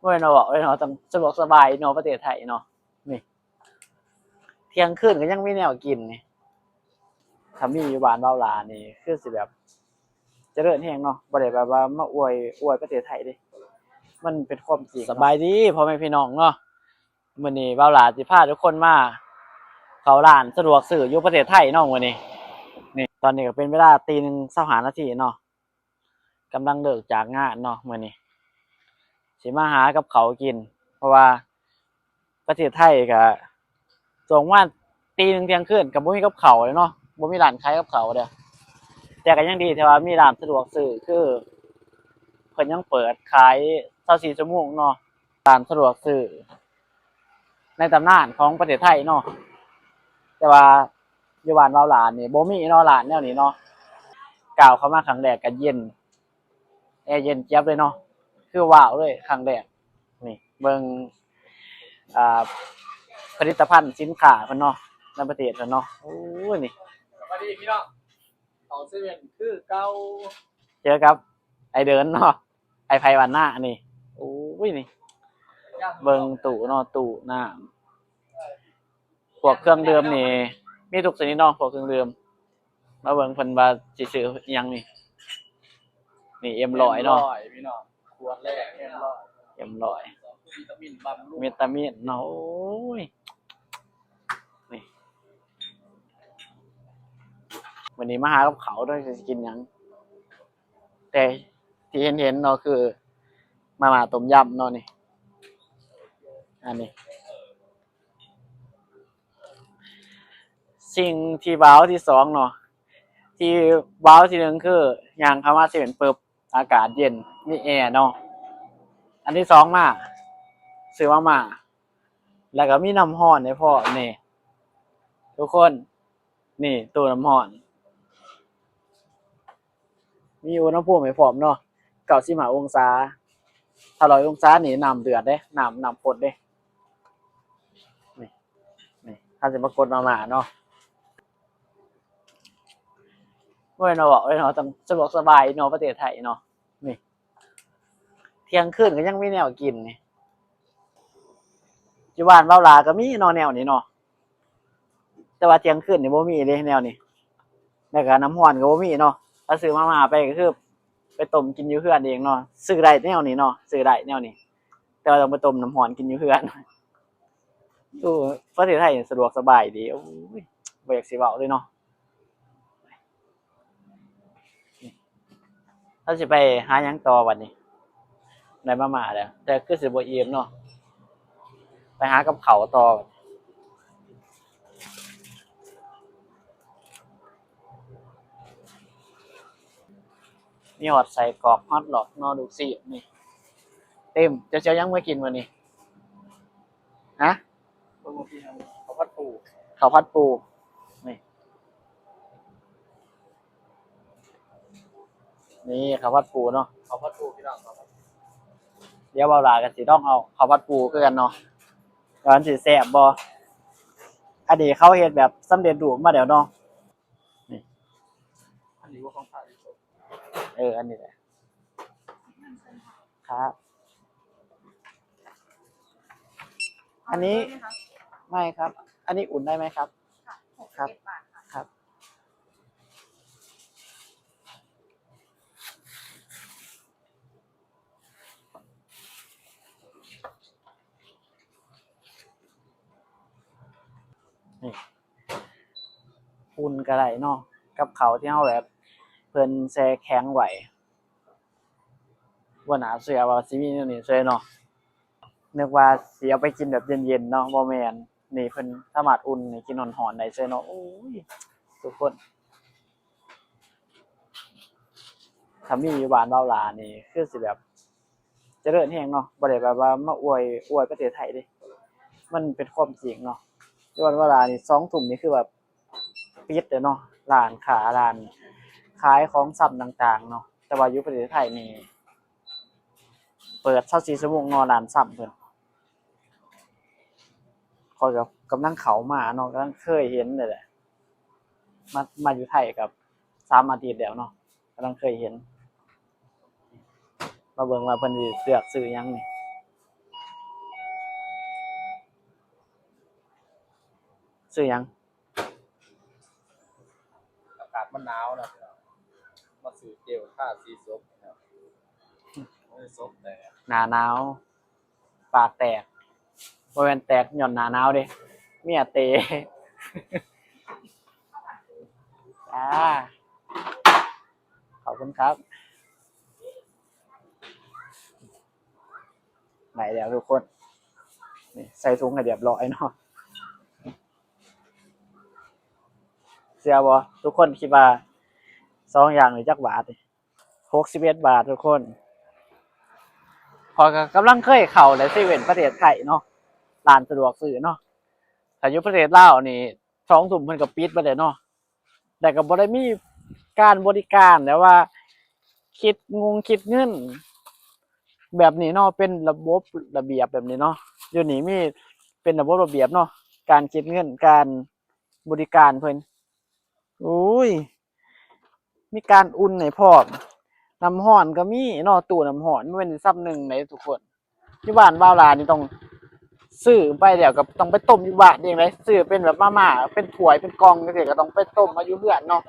ໂອ້ຍເນາະ ເວົ້າເລີຍເນາະ ຕ້ອງສະດວກສະບາຍເນາະ ປະເທດໄທເນາະ. ນີ້ ທ່ຽງຄືນກໍຍັງມີແນວກິນນີ້. ຖ້າມີຢູ່ບ້ານບ່າວຫຼ້ານີ້ ຄືຊິແບບຈະເລີນແຮງເນາະ, ບໍ່ໄດ້ແບບວ່າມາອວຍ ອວຍປະເທດໄທເດ້ ມັນເປັນຄວາມຈິງເນາະ. ສະບາຍດີພໍ່ແມ່ພີ່ນ້ອງເນາະ, ມື້ນີ້ບ່າວຫຼ້າຊິພາທຸກຄົນມາເຂົ້າຮ້ານສະດວກຊື້ຢູ່ປະເທດໄທເນາະມື້ນີ້. ນີ້ ຕອນນີ້ກໍເປັນເວລາຕີໜຶ່ງຊາວຫ້ານາທີເນາະ. ກຳລັງເລີກຈາກງານເນາະ ມື້ນີ້ຊິມາຫາກັບເຂົ້າກິນ ເພາະວ່າປະເທດໄທກະຊ່ວງປະມານຕີໜຶ່ງທ່ຽງຄືນກະບໍ່ມີກັບເຂົ້າແລ້ວເນາະ, ບໍ່ມີຮ້ານຂາຍກັບເຂົ້າເດ້. ແຕ່ກະຍັງດີທີ່ວ່າມີຮ້ານສະດວກຊື້ ຄືເພິ່ນຍັງເປີດຂາຍຊາວສີ່ຊົ່ວໂມງເນາະ. ຮ້ານສະດວກຊື້ໃນຕຳນານຂອງປະເທດໄທເນາະ, ແຕ່ວ່າຢູ່ບ້ານບ່າວຫຼ້ານີ້ບໍ່ມີເນາະ ຮ້ານແນວນີ້ເນາະ. ກ້າວເຂົ້າມາຄັ້ງແລກກໍເຢັນ ແອເຢັນຈຽບເລີຍເນາະ, ຄືວ້າວເລີຍຄັ້ງແລກ. ນີ້ເບິ່ງ ອ່າ ຜະລິດຕະພັນສິນຄ້າເພິ່ນເນາະ ໃນປະເທດເພິ່ນເນາະ. ໂອ້ຍ ນີ້ ສະບາຍດີພີ່ນ້ອງ ເຂົ້າເຊເວັ່ນຄືເກົ່າ. ເຈີກັບອ້າຍເດີນເນາະ, ອ້າຍໄພບ້ານນານີ້. ໂອ້ຍ ນີ້ເບິ່ງຕູ້ເນາະ, ຕູ້ນ້ຳ ພວກເຄື່ອງດື່ມນີ້ມີທຸກຊະນິດເນາະ, ພວກເຄື່ອງດື່ມ. ມາເບິ່ງເພິ່ນວ່າຊິຊື້ອີ່ຫຍັງນີ້. ນີ້ ເອັມຮ້ອຍເນາະ ເອັມຮ້ອຍ ພີ່ນ້ອງ, ຂວດແລກ ເອັມຮ້ອຍ ເອັມຮ້ອຍ ວິຕາມິນບຳລຸງ ວິຕາມິນເນາະ. ໂອ້ຍ ນີ້ ມື້ນີ້ມາຫາກັບເຂົ້າເດີ ຊິກິນຫຍັງ. ແຕ່ທີ່ເຫັນໆເນາະ ຄືມາມ່າຕົ້ມຍຳເນາະນີ້. ອັນນີ້ ສິ່ງທີ່ວ້າວທີ່ສອງເນາະ, ທີ່ວ້າວທີ່ໜຶ່ງຄືຍ່າງເຂົ້າມາເຊເວັ່ນປຶບ ອາກາດເຢັນ ມີແອເນາະ. ອັນທີ່ສອງມາ ຊື້ມາມ່າ ແລ້ວກໍມີນ້ຳຮ້ອນໃຫ້ພ້ອມນີ້ທຸກຄົນ. ນີ້ ຕູ້ນ້ຳຮ້ອນ ມີອຸນຫະພູມໃຫ້ພ້ອມເນາະ, ເກົ້າສິບຫ້າອົງສາ. ຖ້າຮ້ອຍອົງສານີ້ນ້ຳເດືອດເດ້, ນ້ຳ ນ້ຳຟົດເດ້. ນີ້ ນີ້ ເຮົາຊິມາກົດມາມ່າເນາະ. ໂອ້ຍເນາະ ເວົ້າເລີຍເນາະ, ຕ້ອງສະດວກສະບາຍເນາະ ປະເທດໄທເນາະ. ນີ້ ທ່ຽງຄືນກໍຍັງມີແນວກິນນີ້. ຢູ່ບ້ານບ່າວຫຼ້າກໍມີເນາະ ແນວນີ້ເນາະ, ແຕ່ວ່າທ່ຽງຄືນນີ້ບໍ່ມີເດ້ແນວນີ້. ແລ້ວກໍນ້ຳຮ້ອນກໍບໍ່ມີເນາະ, ຖ້າຊື້ມາມ່າໄປກໍຄືໄປຕົ້ມກິນຢູ່ເຮືອນເອງເນາະ. ຊື້ໄດ້ແນວນີ້ເນາະ, ຊື້ໄດ້ແນວນີ້, ແຕ່ວ່າຕ້ອງໄປຕົ້ມນ້ຳຮ້ອນກິນຢູ່ເຮືອນ. ຢູ່ປະເທດໄທສະດວກສະບາຍດີ. ໂອ້ຍ ບໍ່ຢາກຊິເວົ້າເລີຍເນາະ. ເຮົາຊິໄປຫາຫຍັງຕໍ່ບັດນີ້? ໄດ້ມາມ່າແລ້ວ ແຕ່ຄືຊິບໍ່ອີ່ມເນາະ, ໄປຫາກັບເຂົ້າຕໍ່. ມີຮອດໄສ້ກອກ ຮອດລັອກເນາະ, ລູກຊີ້ນນີ້ເຕັມ. ເຈົ້າຊິເອົາຫຍັງມາກິນມື້ນີ້? ຮະ? ເບິ່ງວ່າຊິເອົາເຂົ້າຜັດປູ. ເຂົ້າຜັດປູ ນີ້ ນີ້ເຂົ້າຜັດປູເນາະ, ເຂົ້າຜັດປູພີ່ນ້ອງ. ດຽວບ່າວຫຼ້າກໍຊິລອງເອົາເຂົ້າຜັດປູຄືກັນເນາະ ວ່າມັນຊິແຊບບໍ່. ອັນນີ້ເຂົາເຮັດແບບສຳເລັດຮູບມາແລ້ວເນາະ. ນີ້ ອັນນີ້ບໍ່ຂອງໃຜ? ເອີ ອັນນີ້ແຫຼະ. ครับ อันนี้ ไม่ครับ อันนี้อุ่นได้ไหมครับ? ครับ ครับ นี่ อุ่นก็ได้เนาะ กับข้าวที่เราแบบเพิ่นแช่แข็งไว้ บ่น่าเชื่อว่าสิมีแนวนี้เฉยเนาะ นึกว่าสิเอาไปกินแบบเย็นๆเนาะ บ่แม่น นี่เพิ่นสามารถอุ่นให้กินร้อนๆได้เฉยเนาะ โอ้ย ทุกคน ถ้ามีอยู่บ้านบ่าวหล้านี่คือสิแบบเจริญแฮงเนาะ บ่ได้แบบว่ามาอวย อวยประเทศไทยเด้ มันเป็นความจริงเนาะ อยู่บ้านบ่าวหล้านี่สองทุ่มนี่คือแบบ ปิดแล้วเนาะ ร้านค้า ร้านขายของชำต่างๆเนาะ แต่ว่าอยู่ประเทศไทยนี่เปิดซาวสี่ชั่วโมงเนาะ ร้านชำเพิ่น ข้อยก็กำลังเข้ามาเนาะ กำลังเคยเห็นนี่แหละ มา มาอยู่ไทยก็สามอาทิตย์แล้วเนาะ กำลังเคยเห็น มาเบิ่งว่าเพิ่นสิเลือกซื้อหยังนี่ ຊື້ຫຍັງ? ອາກາດມັນໜາວນະພີ່ນ້ອງ ມາຊື້ເຈວທາສີສົບເນາະ ໂອ້ຍ ສົບແຕກ ໜ້າໜາວປາກແຕກ ບໍ່ແມ່ນແຕກຍ້ອນໜ້າໜາວເດ້ ເມຍເຕະ ຈ້າ ຂອບຄຸນຄັບ. ໄດ້ແລ້ວທຸກຄົນ ນີ້ໃສ່ຖົງໃຫ້ຮຽບຮ້ອຍເນາະ ເຊື່ອບໍ່ ທຸກຄົນຄິດວ່າສອງຢ່າງນີ້ຈັກບາດ? ຫົກສິບເອັດບາດທຸກຄົນ ຂ້ອຍກໍກຳລັງເຄີຍເຂົ້າແຫຼະ ເຊເວັ່ນປະເທດໄທເນາະ ຮ້ານສະດວກຊື້ເນາະ ຖ້າຢູ່ປະເທດລາວນີ້ສອງທຸ່ມເພິ່ນກໍປິດເບິດແລ້ວເນາະ ແຕ່ກໍບໍ່ໄດ້ມີການບໍລິການ ແບບວ່າຄິດງົງຄິດເງິນແບບນີ້ເນາະ ເປັນລະບົບລະບຽບແບບນີ້ເນາະ ຢູ່ນີ້ມີເປັນລະບົບລະບຽບເນາະ ການຄິດເງິນ ການບໍລິການເພິ່ນ ໂອ້ຍ ມີການອຸ່ນໃຫ້ພ້ອມ ນ້ຳຮ້ອນກໍມີເນາະ ຕູ້ນ້ຳຮ້ອນ ບໍ່ແມ່ນຊຳໜຶ່ງເດ້ທຸກຄົນ ຢູ່ບ້ານບ່າວຫຼ້ານີ້ຕ້ອງຊື້ໄປແລ້ວກໍຕ້ອງໄປຕົ້ມຢູ່ບ້ານເອງເດ້ ຊື້ເປັນແບບມາມ່າ ເປັນຖ້ວຍເປັນກ່ອງຈັ່ງຊີ້ ກໍຕ້ອງໄປຕົ້ມເອົາຢູ່ເຮືອນເນາະ.